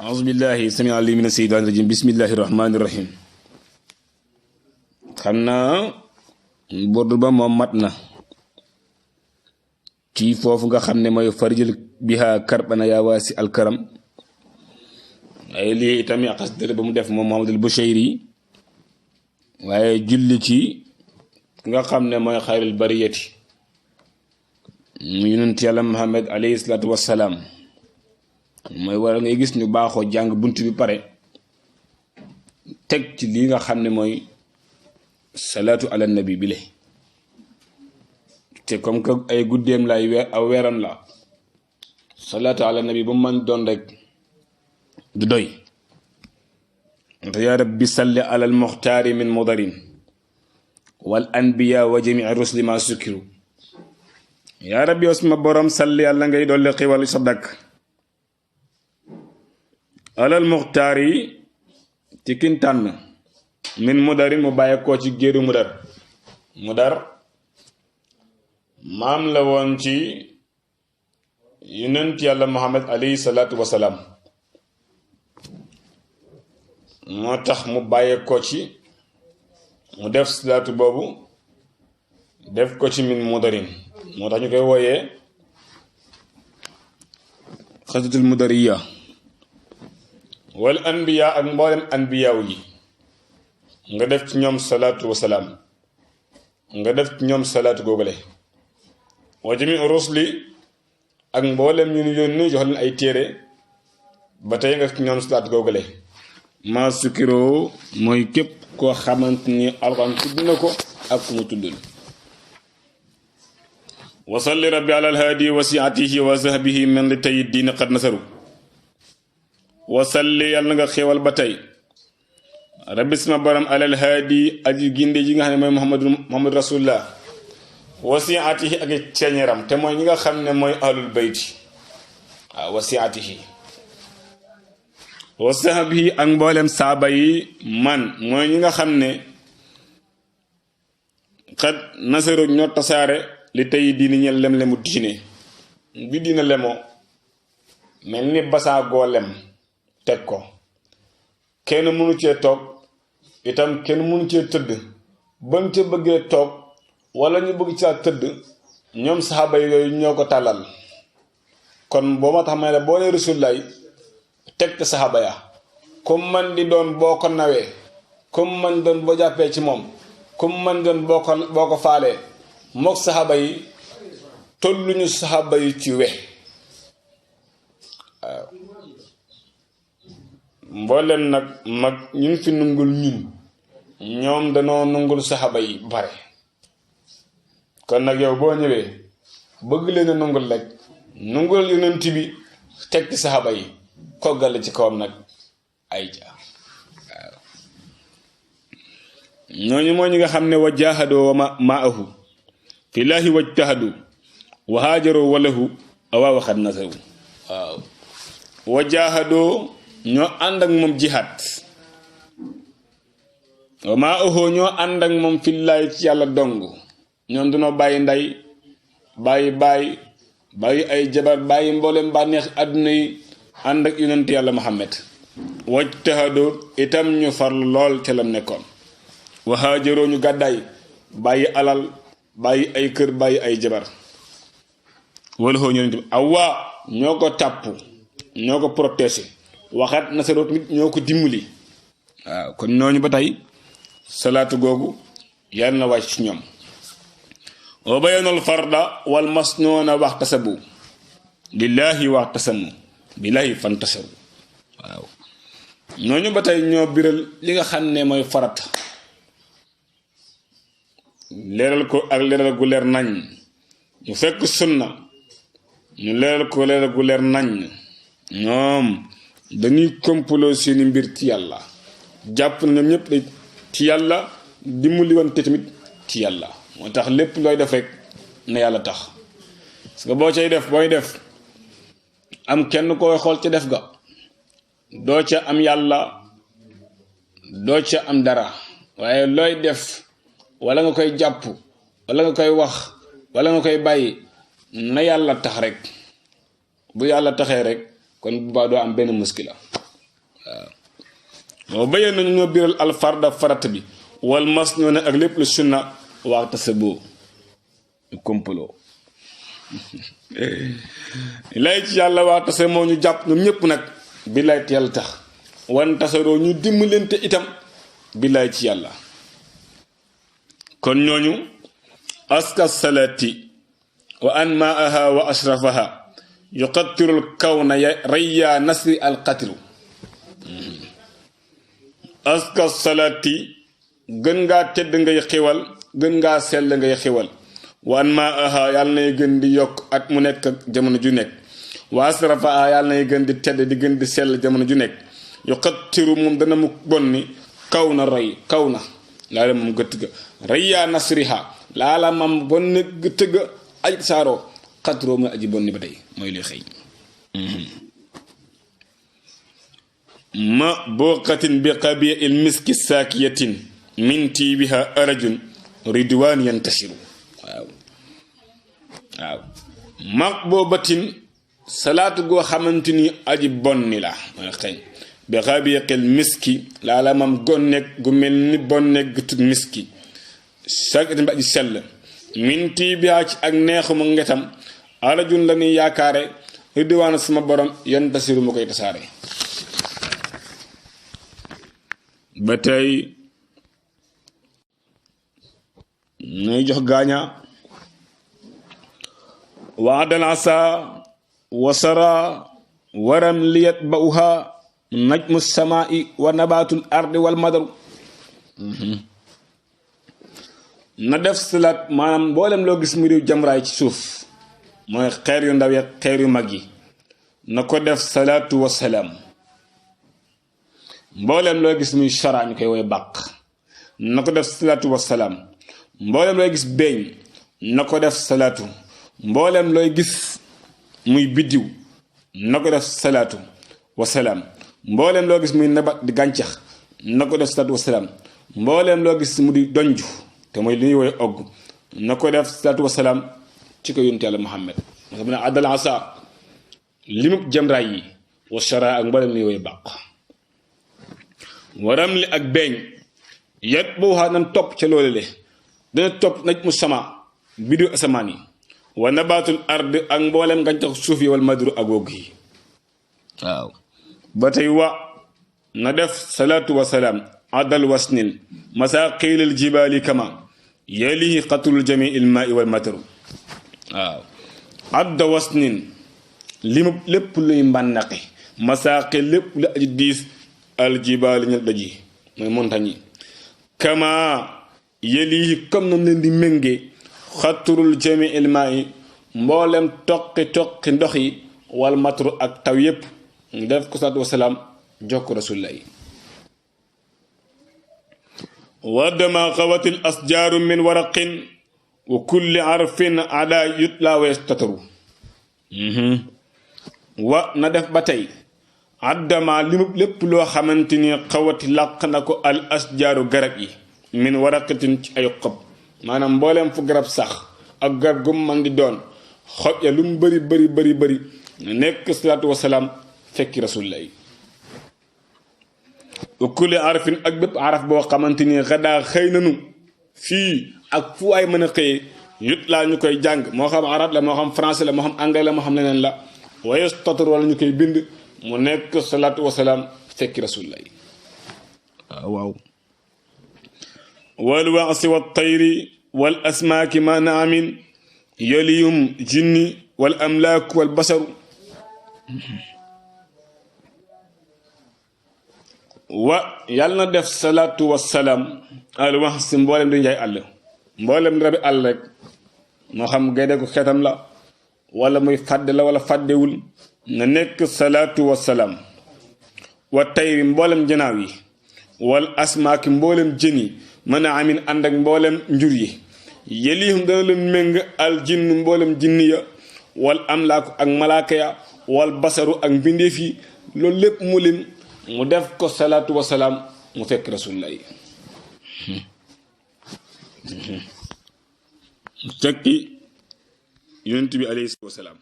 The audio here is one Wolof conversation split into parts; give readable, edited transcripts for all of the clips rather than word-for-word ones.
أعوذ بالله السميع العليم من الشيطان الرجيم بسم الله الرحمن الرحيم xam naa bordu ba moom mat na ci foofu nga xam ne mooy farjil biha karbana yaa waasi alkaram ay lii itam xas dële ba mu def moom Muhammadul Bushayri waaye julli ci nga xam ne mooy xayrul bariyati mu yonent yàlla Muhammad alayhi salaatu wassalaam mooy waral ngay gis ñu baaxoo jàng bunt bi pare teg ci lii nga xam ne mooy salaatu ala nabi bile te comme que ay guddeem lay aw weeram la salaatu ala nabi ba man doon rek du doy te yaa rabbi salli ala al muxtaari min mudarin wal anbiya wa jamii rusli ma sukkiru yaa rabbi yow sama borom salli yàlla ngay dolli xiwal sa dakk alal muxtaar yi ci kin tànn min mudarin mu bàyyeekoo ci géeru mudar maam la woon ci yonent yàlla Muhammad alayhi salaatu wasalaam moo tax mu bàyyeekoo ci mu def salaatu boobu def ko ci min mudarin moo tax ñu koy wooyee xasatul mudariya wal anbiya ak mboolem anbiyaaw yi nga def ci ñoom salaatu wasalaam nga def ci ñoom salaatu googale wa jami rusli ak mboolem ñu yónni jox leen ay téere ba tey nga def ci ñoom salaatu googale maa sukkiroo mooy képp koo xamante ni alxuraan tudd na ko ak ku mu tuddul wa salli rabbi ala alhaadi wa siatihi wa sahbihi man li tey diina qad nasaru wasalli yàlla nga xéewal ba tey rabbi sama borom alal haadi aji ginde ji nga xam ne mooy muhammad rasulullah wasiatihi ak ceeñeram te mooy ñi nga xam ne mooy ahlul bayti waaw wasiatihi wa sahbihi ak mboolem saaba yi man mooy ñi nga xam ne xat nasaru ñoo tasaare li tey diini ñel lem-lemu diine bi diina lemoo mel ni basaa goo lem teg ko kenn mënu cee toog itam kenn mënu cee tëdd bañ ca bëggee toog wala ñu bëgg caa tëdd ñoom saxaaba yi yooyu ñoo ko tàllal kon boo ma tax may la boo nee Rasulullaay teg te saxaaba ya comme man di doon boo ko nawee comme man doon boo jàppee ci moom comme man doon boo ko faalee mook saxaaba yi tolluñu saxaaba yi ci we waaw mboolem nag mag ñun fi nungul ñun ñoom danoo nungul saxaba yi bare kon nag yow boo ñëwee bëgg leen a nungul rek nungul yonent bi teg ci saxaba yi koggale ci kawam nag ay ja waaw ñooñu moo ñi nga xam ne wa jaahadoo wa maahu fillaahi wajtahadu wa haajaroo walahu awaa waxat nasaru waaw wa jaahadoo ñoo ànd ak moom jihaad wa maa oxoo ñoo ànd ak moom fillaay ci yàlla dong ñoom dunoo bàyyi ndey bàyyi ay jabar bàyyi mboolem bànneex àdduna yi ànd ak yonent yàlla Muhammad wajtahadoo itam ñu farlu lool ca lam nekkoon wa haajaroo ñu gàddaay bàyyi alal bàyyi ay kër bàyyi ay jabar wala xoo ñoo awaa ñoo ko tàpp ñoo ko protéger waxat nasaroot mit ñoo ko dimbali waaw kon ñooñu ba tey salaatu googu yàlla na wàcc ci ñoom wa bayanul farda wal masnoona waxtasabu lillaahi waxtasamu billaahi fantasabu waaw ñooñu ba tey ñoo biral li nga xam ne mooy farat leeral ko ak leeral gu leer nañ ñu fekk sunna ñu leeral ko leeral gu leer nañ ñoom dañuy kompaloo seeni mbir ci yàlla jàpp na ñoom ñëpp ci yàlla dimbali wante tamit ci yàlla moo tax lépp looy def rek na yàlla tax parce que boo cay def booy def am kenn koy xool ca def ga doo ca am yàlla doo ca am dara waaye looy def wala nga koy jàpp wala nga koy wax wala nga koy bàyyi na yàlla tax rek bu yàlla taxee rek kon bu baa doo am benn muskila wa bayyana ñoo biral al farda farat bi wal masnuna ak lépp lu sunna waxta sa boo complot lay ci yàlla waxta sa moo ñu jàpp ñoom ñëpp nag billaay te yàlla tax wan tasaroo ñu dimbalante itam billaay ci yàlla kon ñooñu aska salati wa anmaaha wa ashrafaha yuqattirul kawna rayya nasri al qatru aska salati gën ngaa tedd ngay xiwal gën ngaa sell ngay xiwal wa anmaaha yàlla nay gën di yokk at mu nekk jamono ju nekk wa ashrafaha yàlla nay gën di tedd di gën di sell jamono ju nekk yuqattiru moom dana mu bonni kaw na roy kaw na laa la moom gëtt ga rayya nasriha laa la mam bonni gëtt ga aj saaroo xatroo mooy aji bonni ba tey mooy luy xëy ma booqatin bi qabi il miski saakiyatin min tiibiha arajun ridwaan yantasiru waaw waaw mag boobatin salaatu goo xamante ni aji bonni la mooy xëy bi xabiqil miski laa la mam gonneeg gu mel ni bonneeg gu tut miski saakiyatin ba aji sell min tiibiha ci ak neexuma ngetam arajun la ñuy yaakaare ridwaan sama borom yantasiru mu koy tasaare ba tey ngay jox gaaña waadal asa wasara waram liyat ba'uha najmu samaa'i wa nabatul ardi wal madaru na def salaat maanaam mboolem loo gis mu réew jamraay ci suuf mooy xeer yu ndaw ya xeer yu mag yi na ko def salaatu wasalaam mboolem looy gis muy chara ñu koy woy bàq na ko def salaatu wasalaam mboolem looy gis beeñ na ko def salaatu mboolem looy gis muy biddiw na ko def salaatu wasalaam mboolem loo gis muy nabat di gàncax na ko def salaatu wasalaam mboolem loo gis mu di donju te mooy li ñuy woy ogg na ko def salaatu wasalaam ci ko yonent Yàlla Muhammad nga xam ne àddal asa limub jamraay yi wa chara ak mboolem li ñuy woy bàq waram li ak beeñ yet boo xaa nan topp ca loole le dana topp naj mu sama bidiw asamaan yi wa nabaatul ard ak mboolem gàncax suuf yi wal madru ak wogg yi waaw ba tey wa na def salaatu wasalaam adal wasnin masaqilil jibaali kama yalihi qatlul jami il maa i wal mataru waaw adda wasnin limu lépp luy mbànnaqi masaqi lépp lu aji diis aljibaali ña doj yi mooy montagne yi kama yelii comme nam leen di méngee xaturul jami ilmaa yi mboolem toqi ndox yi wal matru ak taw yépp ñu def ko salaatu wasalaam jokk rasulillah yi waddama xawatil asjaaru min waraqin wa kulli arfin ada yutla wees tataru wa na def ba tey addama limu lépp loo xamante ni xawati làq na ko al asjaaru garab yi min waraqatin ci ay xob maanaam mbooleem fu garab sax ak garab gu mu man di doon xob ya lu mu bëri nekk salaatu wasalaam fekki rasulillah yi wa kulli arafin ak bépp araf boo xamante ni xadaa xëy nanu fii ak fu ay mën a xëyee yut laa ñu koy jàng moo xam arab la moo xam français la moo xam anglais la moo xam leneen la waaye stotar wala ñu koy bind mu nekk salaatu wasalaam fekki rasulillah yi waaw wal waasi wa tayri wal asmaaki ma naamin yaliyum jinni wal amlaaku wal basaru wa yàlla na def salaatu wasalaam al wax si mboolem di njaay àll mboolem rabi àll rek moo xam gaynde ko xeetam la wala muy fàdde la wala fàddewul na nekk salaatu wasalaam wa tayri mboolem janaaw yi wal asmaaki mboolem jën yi mën a amin ànd ak mboolem njur yi yelihum dana leen méng al jinn mboolem jinni ya wal amlaaku ak malaaka ya wal basaru ak mbindeef yi loolu lépp mu lim mu def ko salaatu wasalaam mu fekk rasulullah yi fekki yonent bi alayhi salaatu wasalaam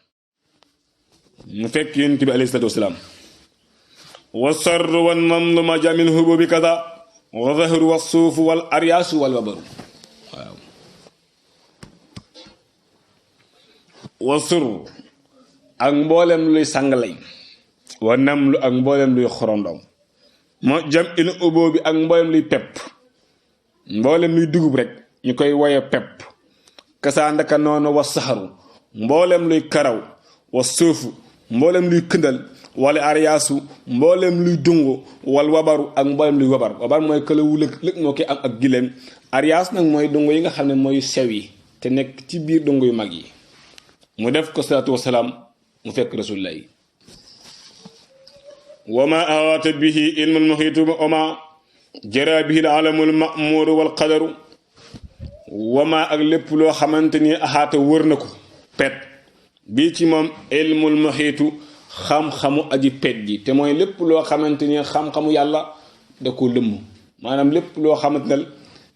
mu fekk yonent bi alayhi salaatu wasalaam wa sarru wa namlu ma jamil hububi kaza wa zahru wa suufu wal aryaasu wal wabaru waaw wa surru ak mboolem luy sàngalay wa namlu ak mboolem luy xorondom moo jam il uboo bi ak mboolem luy pepp mboolem luy dugub rek ñu koy woye pepp kasaa ndaka noonu wa saxaru mboolem luy karaw wa suufu mboolem luy këndal wala aryaasu mboolem luy dungu wal wabaru ak mboolem luy wabar mooy këlawu lëg moo koy am ak gileem aryaas nag mooy dungu yi nga xam ne mooy sew yi te nekk ci biir dungu yu mag yi mu def ko salaatu wasalaam mu fekk rasulullah yi wa ma awaata bihi ilmul muhiitu wa ma jara bihi alamul ma'muuru wal qadaru wa ma ak lépp loo xamante ni axaata wër na ko pet bii ci moom ilmul muhiitu xam-xamu aji pet ji te mooy lépp loo xamante ni xam-xamu yàlla da ko lëmm maanaam lépp loo xamante ne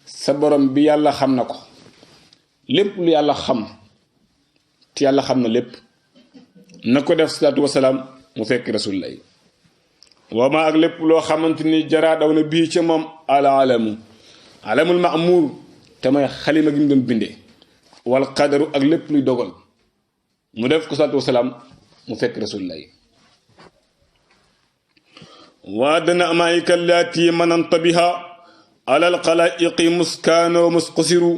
sa borom bi yàlla xam na ko lépp lu yàlla xam te yàlla xam na lépp na ko def salaatu wasalaam mu fekk rasulullah wama ak lépp loo xamante ni jaraa daw na bii ca moom alamul ma'muur te mooy xalima gi mu doon bindee wal qadaru ak lépp luy dogal mu def ko salaatu wasalaam mu fekk rasulullah waa dana amaayika allaati mananta biha alal xalaa'iqi muskaano musqasiru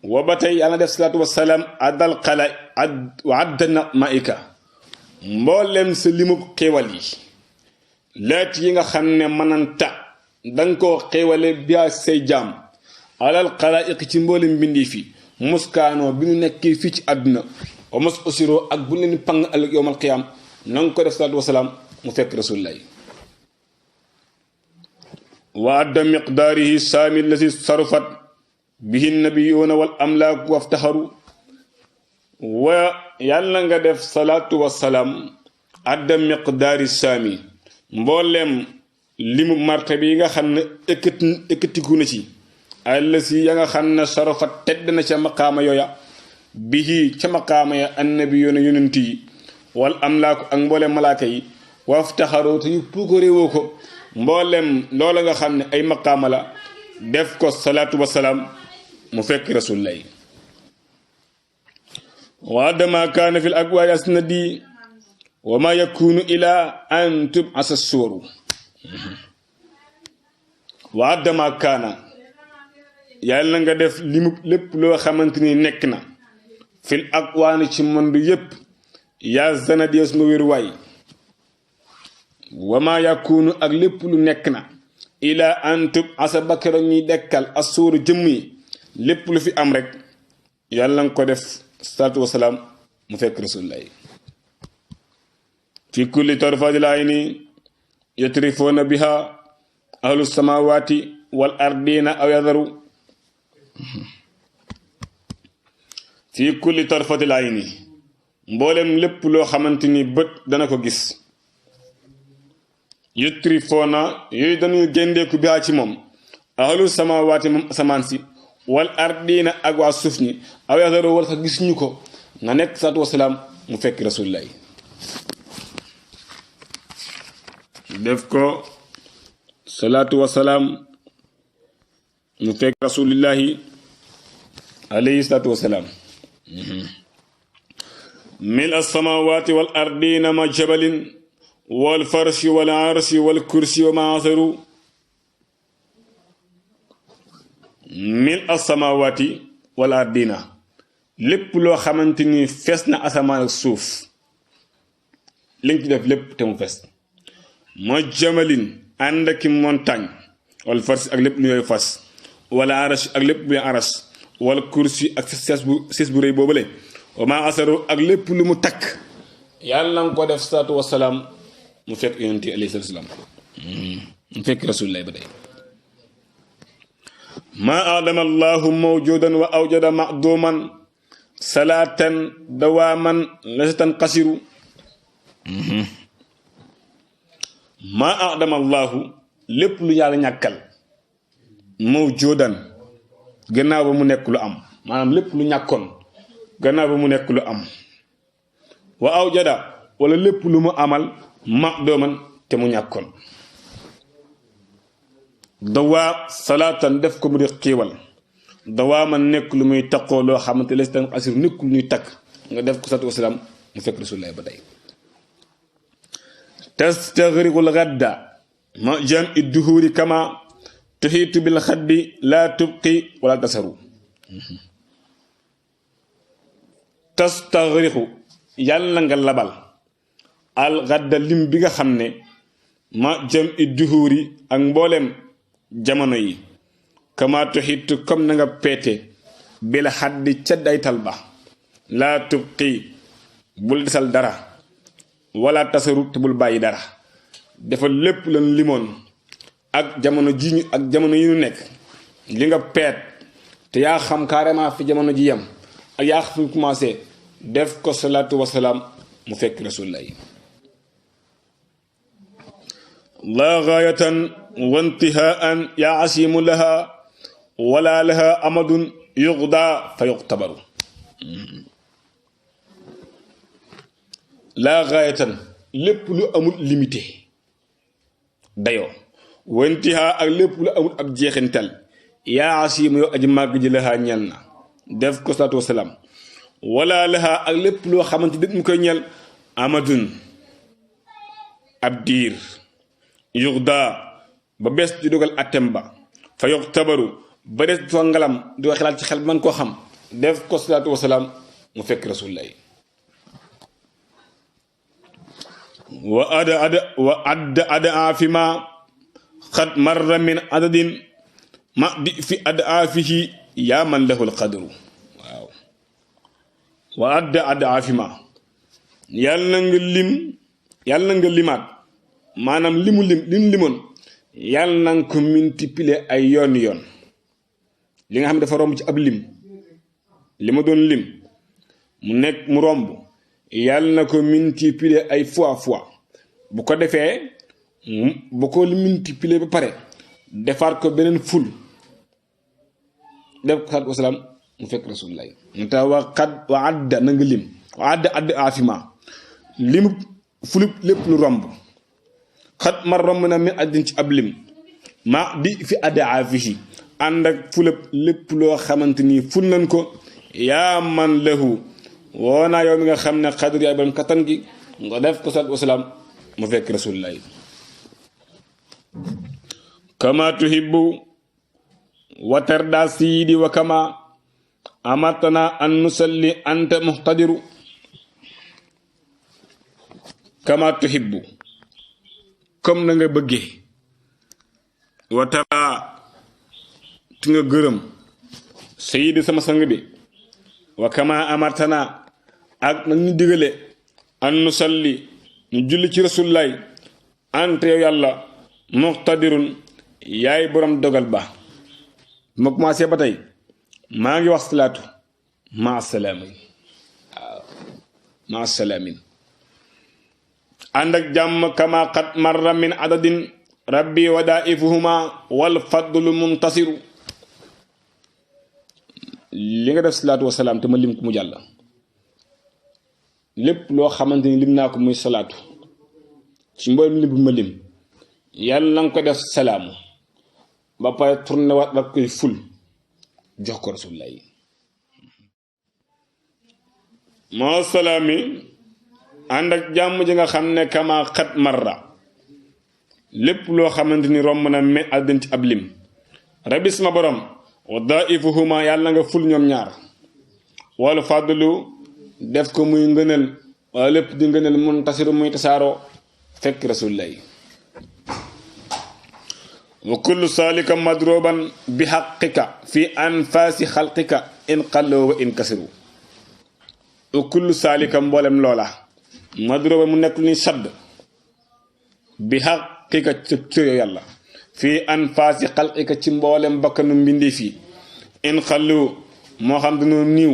wa ba tey yàlla def salaatu wasalaam adal xala wa addana maika mboolem sa limub xéewal yi laat yi nga xam ne mënanta danga koo xéewale biyaa say jaam alal xalaa'iq ci mboolem mbindi fi muskaanoo bi ñu nekkee fii ci àdduna wa mos usiroo ak bu leen pang ëllëg yowmal qiyaam na nga ko def salaatu wasalaam mu fekk rasulullah wa adda miqdaarihi saami lasi sarufat bihi nabiyuuna wal amlaaku waftaxaru wa yàlla nga def salaatu wasalaam adda miqdaari saami mbooleem limu martaba yi nga xam ne ekkatiku na ci allasi ya nga xam ne sarafat tedd na ca maqaama yooya bihi ca maqaama ya annabiyuuna yonent yi wal amlaaku ak mbooleem malaaka yi waftaxaru te ñu puukaréewoo ko mbooleem loola nga xam ne ay maqaama la def ko salaatu wasalaam mu fekk rasulullah wa dama kaana fil akwaani asnadi wa ma yakunu ila an tub'asa suwaru wa dama kaana yàlla nga def limu lépp loo xamante ni nekk na fil akwaani ci monde yépp yaa zanadi suma wér waay wa ma yakunu ak lépp lu nekk na ila an tub'asa bakara ñuy dekkal asuuru jëmm yi lépp lu fi am rek yàlla nga ko def salaatu wasalaam mu fekk rasulullah fi kulli tarfatil ayni yatrifuuna biha ahlu samawati wal ardina aw yadaru fi kulli tarfatil ayni mboolem lépp loo xamante ni bët dana ko gis yatrifuuna yooyu dañuy géndeeku biha ci moom ahlu samawati moom asamaan si wal ardina ak waa suuf ñi aw yadaru wala sax gis ñu ko nga nekk salaatu wasalaam mu fekk rasulullah def ko salaatu wasalaam mu fekk rasulillahi alayhi salaatu wasalaam mil as-samawati wal ardina ma jabalin wal farshi wal arshi wal kursi wa ma asaru mil as-samawati wal ardina lépp loo xamante ni fees na asamaan ak suuf li nga ci def lépp te mu fees ma jamalin ànd ak montagne wal farsi ak lépp lu yooyu fas wala arash ak lépp lu arash wala kursi ak sees bu rëy boobale wa ma asaru ak lépp lu mu takk yàlla nga ko def salaatu wasalaam mu fekk yonent yi alayhi salaam mu fekk rasulullah ba tey ma adama allahu mawjudan wa awjada ma'duman salaatan dawaaman lasatan qasiru ma adama allahu lépp lu yàlla ñàkkal mawjudan gannaaw ba mu nekk lu am maanaam lépp lu ñàkkoon gannaaw ba mu nekk lu am wa aw jada wala lépp lu mu amal ma dooman te mu ñàkkoon dawaa salaatan def ko mu di xiiwal dawaa man nekk lu muy taqoo loo xamante les tan asir nekk lu ñuy takk nga def ko salaatu wasalaam mu fekk rasulullah ba tey tastaghriqul ghadda ma jam idduhuri kama tuhiitu bil xaddi laa tubqi wala tasaru tastaghriqu yàlla nga labal al ghadda lim bi nga xam ne ma jam idduhuri ak mboolem jamono yi kama tuhiitu comme na nga peete bil xaddi ca daytal ba laa tubqi bul desal dara wala tasaru te bul bàyyi dara dafa lépp lan limoon ak jamono ji ñu ak jamono yi ñu nekk li nga peet te yaa xam carrément fi jamono ji yem ak yaa xam fi commencé def ko salaatu wasalaam mu fekk rasulullah yi laa gaayatan wa intihaan yaa asimu laha wala laha amadun yuqda fa yuqtabaru laa gaayatan lépp lu amul limité dayoo wantihaa ak lépp lu amul ab jeexintal yaa asiima yow aji màgg ji lahaa ñel na def ko salaatu wasalaam wala lahaa ak lépp loo xamante dit mu koy ñel amadun ab diir yuxdaa ba bees di dogal attem ba fa yoq tabaru ba des di fa ngalam di ko xalaat ci xel man koo xam def ko salaatu wasalaam mu fekk rasulullah wa ada fi ma xad marra min adadin ma di fi adaafihi yaa man lahu alqadru waaw wa ada fi ma yàlla na nga limaat maanaam lim limoon yàlla na nga ko multiplier ay yoon li nga xam ne dafa romb ci ab lim li ma doon lim mu nekk mu romb yàlla na ko multiplier ay fois bu ko defee bu ko multiplier ba pare defaat ko beneen ful def ko salaatu wasalaam mu fekk rasulullah mu tax wa adda na nga lim wa adda afima limu fulub lépp lu romb xat mar romb na min addin ci ab lim ma di fi adda afihi ànd ak fulub lépp loo xamante nii ful nañ ko yaa man lahu woo naa yow mi nga xam ne xadru yaay borom kattan gi nga def ko salaatu wasalaam mu fekk rasulullah kama tuhibbu wa tarda sidi wa kama amartana an nusalli anta muhtadiru kama tuhibbu comme na nga bëggee wa tarda ti nga gërëm sayidi sama sang bi wa kama amartana ak nag ñu digale an nusalli ñu julli ci rasulullaay ante yow yàlla muqtadirun yaay borom dogal ba ma commencé ba tey maa ngi wax salaatu ma salaamin waaw ma salaamin ànd ak jàmm kama qad marra min adadin rabbi wa daifuhuma wal fadlu muntasiru li nga def salaatu wa salaam te ma lim ko mu jàll lépp loo xamante ni lim naa ko muy salaatu ci mboolem lim bu ma lim yàlla na nga ko def salaamu ba pare tourné waat ba koy ful jox ko rasulullah yi moo salaami ànd ak jàmm ji nga xam ne kama xat marra lépp loo xamante ni romb na me àddina ci ab lim rabis ma borom wa daifuhuma yàlla nga ful ñoom ñaar wala fàddalu def ko muy ngënal wala lépp di ngënal mun tasiru muy tasaaroo fekk rasulullah yi wa kullu salika madroban bi xaqika fi anfaasi xalqika in qalloo wa in kasiru wa kullu salika mboolem loola madroban mu nekk lu ñuy sadd bi xaqika ci yow yàlla fi anfaasi xalqika ci mboolem bakkanu mbindee fii in xalloo moo xam dañoo niiw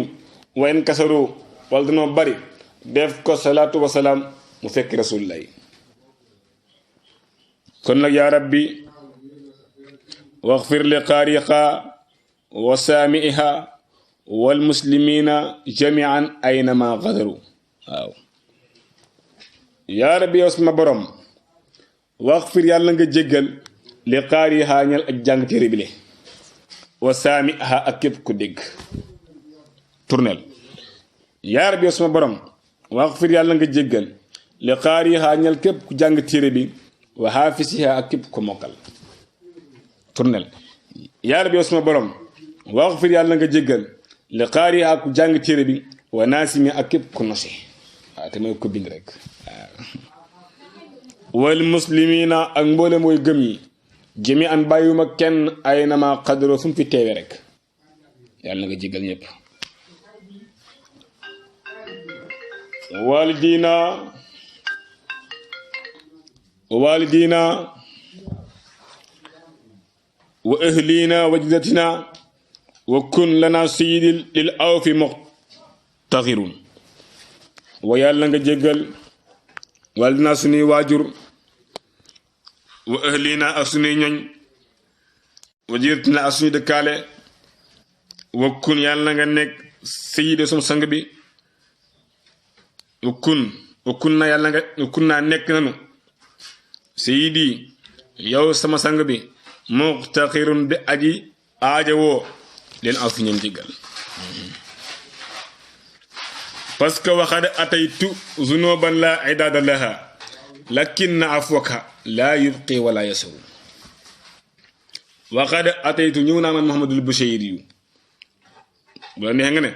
wa in kasaru wala dañoo bari def ko salaatu wasalaam mu fekk rasulullah yi kon nag yaa rabbi waxfir li qaariqa wa saami'iha wal muslimina jamian aynama gadaru waaw yaa rabbi yow sama borom waxfir yàlla nga jéggal li qaari xaañal ak jàng téere bi le wa saami aha ak képp ku dégg tournel yaa rabbi yow sama borom waxfir yàlla nga jéggal li qaari xaañal képp ku jàng téere bi wa xaafisiha ak képp ku mokkal tournel yaa rabbi yow sama borom waxfir yàlla nga jéggal li qaari xaa ku jàng téere bi wa naasimi ak képp ku nose waaw te mooy ko bind rek wal muslimina ak mboolem mooy gëm yi jëmi an bàyyiwuma kenn ay na ma xadaro fu mu fi teewe rek yàlla na nga jéggal ñëpp walidina wa ahlina wa jiddatina wa kun lana sayyidi lil awfi muxtaxirun wa yàlla nga jéggal walidina sunuy waajur wa ahlina ak sunuy ñoñ wa jiddatina ak sunuy dëkkaale wa kun yàlla nga nekk sayyidi sum sang bi wa kun naa nekk nanu sayyidi yow sama sang bi muxtaxirun di aji aajawoo leen aw fi ñeen jéggal parce que waxad ataytu zunuban la idada laha lakin afwaka la yubqi wala yasuru waxad ataytu ñëw naa man Muhammadul Bushayri yu bu la neex nga ne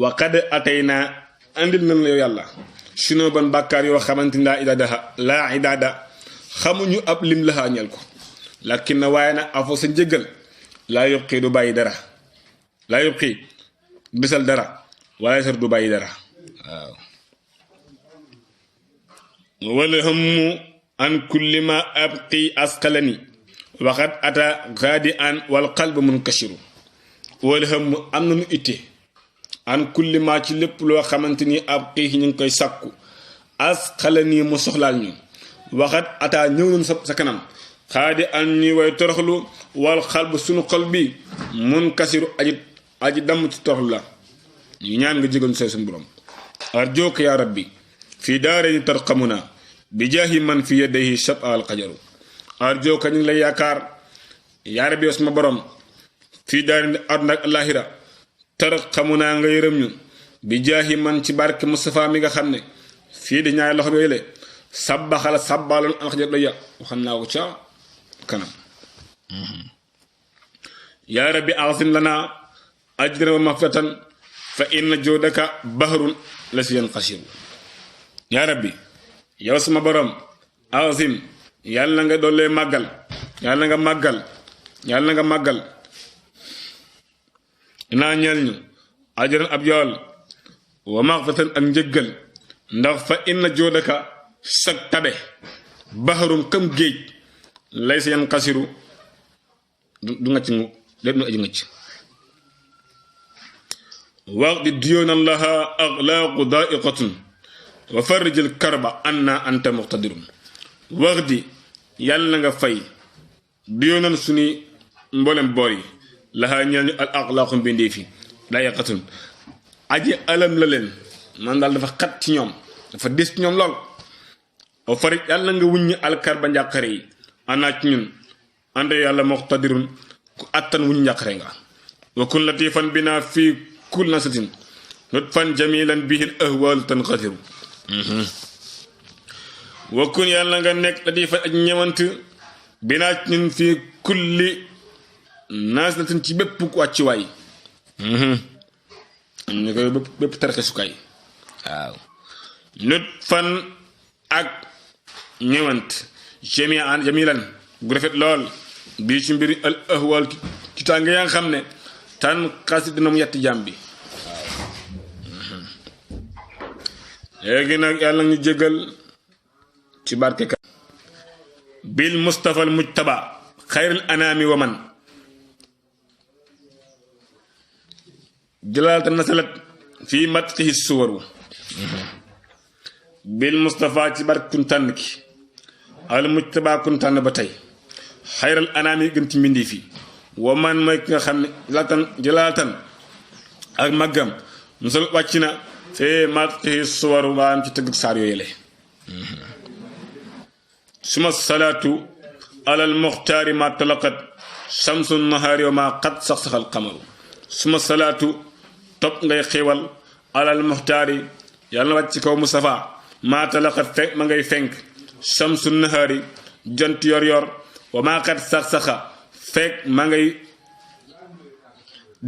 waxad atay naa andil nañ la yow yàlla zunuban bàkkaar yoo xamante ni la idada xamuñu ab lim lahaa ñel ko lakin na waaye nag afo sa njëggal laa yubqi du bàyyi dara laa yubqi bisal dara wala yasuru du bàyyi dara waaw wala hammu an kulli ma abqi asqalani waxat ata gaadi an wal qalbu munkashiru wala hammu am na nu itte an kulli ma ci lépp loo xamante ni abqi ñu ngi koy sàkku asqalani mu soxlaal ñu waxat ata ñëw nañu sa kanam xaadi an ñuy way toroxlu wal qalbu sunu xol bi munkashiru aji damm ci toroxlu la ñu ñaan nga jégal say suñu borom arjooka ya rabbi fii daarayni tarqamuna bi jaahi man fi yadayhi shab al qajaru arjooka ñu ngi lay yaakaar ya rabbi sama borom fii daarayni àdduna ak alaaxira tarqamuna nga yërëm ñu bi jaahi man ci barke Mustafa mi nga xam ne fii di ñaari loxo yooyu le sabbaxala sabbaloon alxajar doya waxam naa ko ca kanam ya rabbi azim lana ajran wa maghfiratan fa inna joodaka bahrun la si yan xasiru yaa rabbi yow sama borom azim yàlla nga doole màggal yàlla nga màggal naa ñeel ñu ajran ab yool wa maxfatan ak njëggal ndax fa inna joodaka sag tabe bahrun kam géej lay si yan xasiru du ngacc mu lépp nu aji ngacc wax di diyonan laha axlaaqu daiqatun wa farrijil karba anna anta muqtadirun wax di yàlla nga fay diyonan suñu mboolem boor yi laha ñeel ñu al axlaaqu mbindee fi daiqatun aji alam la leen man daal dafa xat ci ñoom dafa des ci ñoom lool wa farij yàlla nga wuññi al karba njàqare yi anna ci ñun anta yàlla muqtadirun ku attan wuñu njàqare nga wa kun latifan bina fii kul nasatin lutfan jamilan bihil ahwal tanqasiru wa kun yàlla nga nekk latifan ak ñëwant binaa ñun fii kulli nasatin ci bépp wàcci waay ñu koy bépp tarxisukaay waaw lutfan ak ñëwant jamilan gu rafet lool bii ci mbiri al ahwal ci tànge yaa nga xam ne tan xasi dina mu yetti jàmm bi waaw léegi nag yàlla ñu jégal ci barke ka bil mustafa al mujtaba xayril anaami wa man jëlalta nasalat fii matxihi suwaru bil mustafa ci barke kun tànn ki al mujtaba kun tànn ba tey xayral anaami gën ci mbindi fi wa man mooy ki nga xam ne jëlaatan ak màggam musal wàcc na fee matxihi suwaru waam ci tëgg saar yooyu le suma salaatu alal muxtaari ma talaqat shamsu nahaari wa ma qad saxsaxal qamaru suma salaatu topp ngay xéewal alal muxtaari yàlla na wàcc ci kaw Mustafa ma talaqat fekk ma ngay fenk shamsu nahaari jant yor yor wa ma qad saxsaxa fekk ma ngay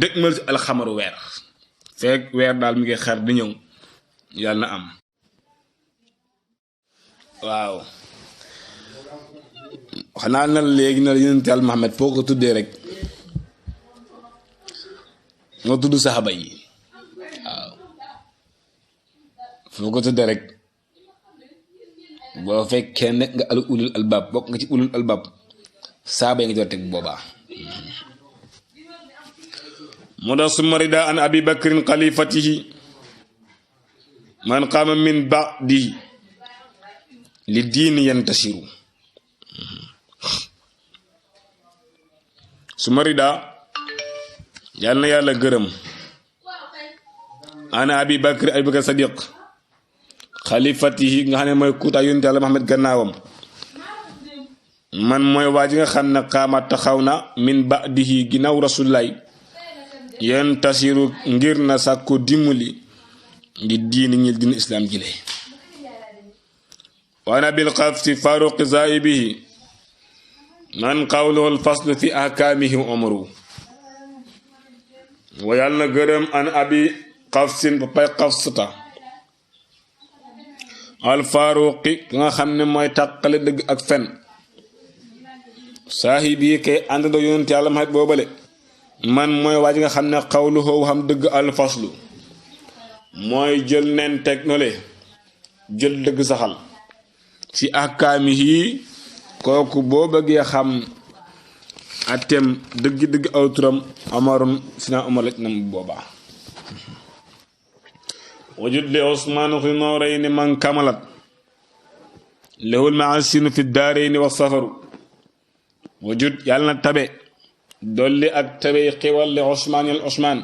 dëgmal si alxamaru weer fekk weer daal mi ngi xar di ñëw yàlla na am waaw xanaa na léegi na yonent Yàlla Muhammad foo ko tuddee rek nga tudd saxaba yi waaw foo ko tuddee rek boo fekkee nekk nga al ulul albab bokk nga ci ulul albab saaba yi nga jot teg boobaa moo tax summa rida an abi bakrin xalifatihi man qaama min ba'dihi li diini yantasiru summa rida yàlla na yàlla gërëm ana abi bakr sadiq xalifatihi nga xam ne mooy kuutaa yonent Yàlla Muhammad gannaawam man mooy waa ji nga xam ne qaama taxaw na min ba'dihi ginnaaw rasulullaay yantasiru ngir na sàkko dimbali di diini ñi diin islam jile waana bil xafsi faruqi zaibihi man qawluhu al faslu fi ahkaamihi umru wa yàlla na gërëm an abi xafsin ba pay xafsata al faruqi ki nga xam ne mooy tàqale dëgg ak fen saahibi kay ànd do yonent Yàlla Muhammad boobale man mooy waa ji nga xam ne xawluhu xam dëgg al faslu mooy jël nen tegnole jël dëgg saxal ci ahkaamihi kooku boo bëggee xam atem dëgg aw turam amarun sina umar la nam boobaa wajud li usmaan fi noorayni man kamalat lahul maasinu fi daarayni wa safaru wajud yàlla na tabe dolli ak tabe xiwal li usmaan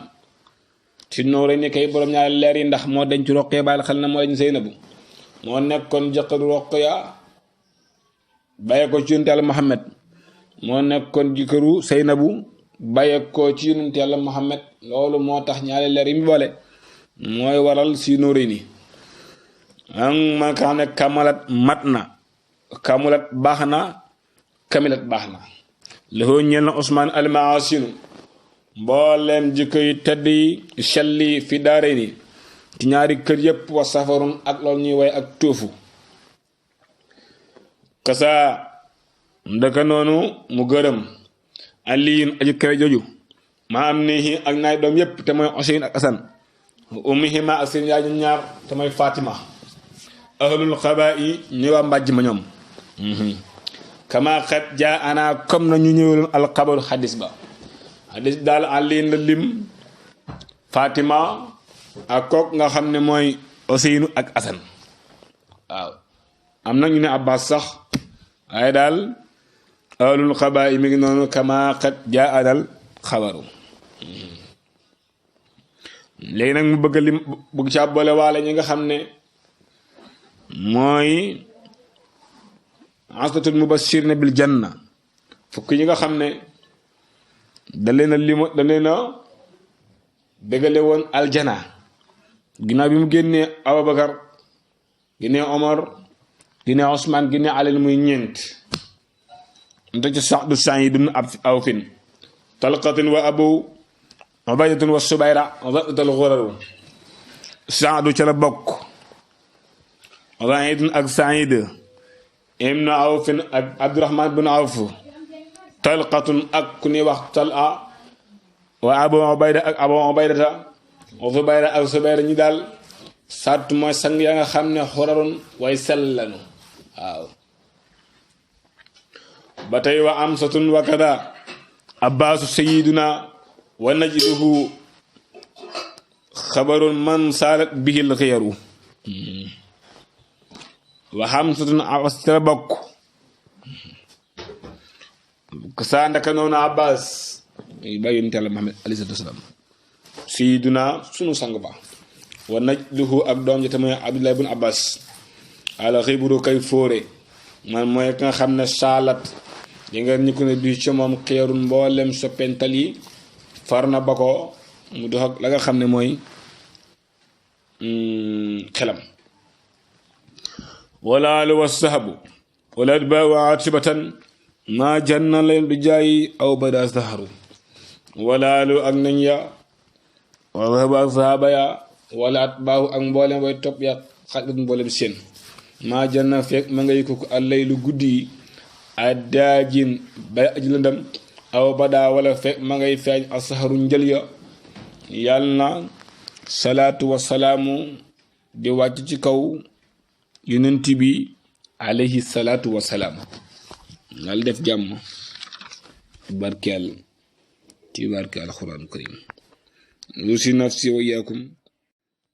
ci noorayni kay borom ñaari leer yi ndax moo denc Roqaya baal xel na moo dañ Seynabu moo nekkoon jëkkëru Roqaya bàyyi ko ci yonent Yàlla Muhammad moo nekkoon jëkkëru Seynabu bàyyi ko ci yonent Yàlla Muhammad loolu moo tax ñaari leer yi mu boole mooy waral si Nuurayni an man ka xam ne kamalat mat na kamulat baax na kamilat baax na lëxoo ñeel na Usmaan almaasinu mbooleem jikko yi tedd yi selli fi daarayni ci ñaari kër yépp wa safarun ak loolu ñuy way ak tóofu kasa ndaka noonu mu gërëm aliyun aji kawe joju maa am nii ak naay doom yépp te mooy Useyn ak Asan ummihima ak seen yaay ñoom ñaar te mooy Fatima ahlul xabaa yi ñu waa mbàjj ma ñoom kama xat jaa ana comme na ñu ñëwaloon alxabaru xadis ba xadis daal aliin la lim Fatima ak kook nga xam ne mooy Useynu ak Asan waaw am na ñu ne Abbas sax waaye daal ahlul xabaa yi mi ngi noonu kama xat jaa anal xabaru léegi nag mu bëgg lim bëgg ca boole waale ñi nga xam ne mooy asratul mubashirina bil janna fukk ñi nga xam ne da leen a bëggale woon aljana ginnaaw bi mu génnee Abubakar génnee Omar génnee Osman génnee Ali muy ñeent mu teg ci Saadu Saïd ibn Awfin Talqatin wa Abu Ubaydatun wa Subayra wadatal xuraru Saadu ca la bokk Saïd ak Saïd ibn Awfin ak Abdurahman bin Awf Talqatun ak ku ñuy wax Tal'a wa Abu Ubayda ak Abu Ubaydata wa Subayra ak Subayra ñi daal sàtt mooy sang ya nga xam ne xurarun way sell lanu waaw ba tey wa amsatun wa kada abbaasu sayiduna wa najduhu xabarun man saalat bihil xiyaru wa hamsatun awastara bokk saa ndaka noonu abbas ba yonent Yàlla Muhammad alayhi salaatu wa salaam sayiduna sunu sang ba wa najduhu ak doom ja tamit Abdullah ibn Abbas al xibru kay fóore man mooy ka nga xam ne saalat di nga ñu ko ne bi ci moom xeerun mboolem soppental yi far na ba ko mu dox ak la nga xam ne mooy xelam walaalu wa sahabu wala ba wa atibatan maa janna leen bi jaayi aw bada saharu walaalu ak nañ ya wala ak sahaba ya wala at baahu ak mboolem way topp ya xalit mboolem seen maa janna fekk ma ngay ko allay lu guddi yi addaajin bay aji lëndam aw bada wala fekk ma ngay feeñ a saharu njël ya yàlla na salaatu wasalaamu di wàcc ci kaw yonent bi alayhi salaatu wasalaam ngal def jàmm barkeel ci barke alxuraan karim lusi nafsi wa iyaakum